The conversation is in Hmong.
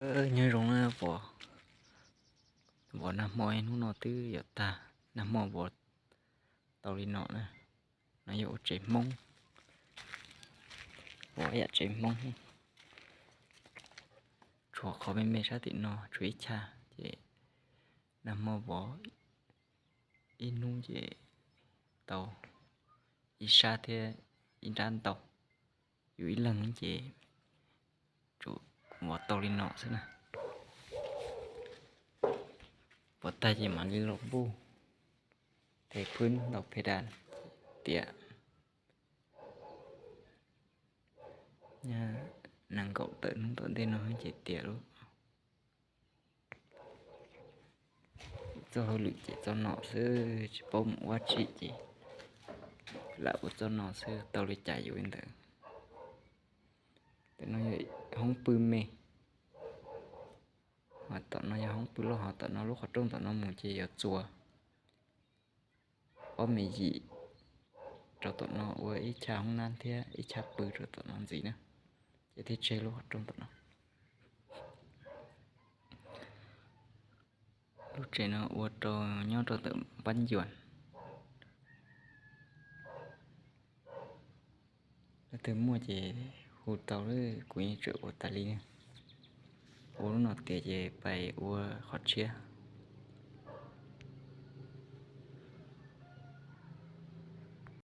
Nyob zoo na, vov, vov nag hmo hnub no twb yuav tag, nag hmo vov tau li no na. No yog ua tsev Hmoob, vov yam tsev Hmoob, tshuav qhov me me sab tim no tshuav ib chav, ces nag hmo vov ib hnub ces tau ib sab thiab ib nrab ntau. Yus ib leeg ces tsuas vov tau li no xwb na. Vov tag ces mam li los npuj, tes phwb ntau phe da tiav. Nees nkaum tawm hnub tom ntej no ces tiav lawm. Txoj hauj lwm ces txoj no xwb, tsis paub mus ua dab tsi ces lam ua txoj no xwb, tau li cas yuav li ntawd. Ntawm no yog hoob pw me, ho tom no yog hoob pw loj, ho tom no lub qhov rooj tom no mus ces yuav txuas ob me yim rau tom no ua ib chav hoob nab thiab ib chav pw rau tom no ntxiv na, ces thiaj tseg lub qhov rooj tom no. Lub tsev no ua rau nyob rau ntawm Npab Yuas. Leej twg muaj ces hu tau, kuv yeej tseem ua tas li. Ua lub no tiav ces pais ua qhov tshiab.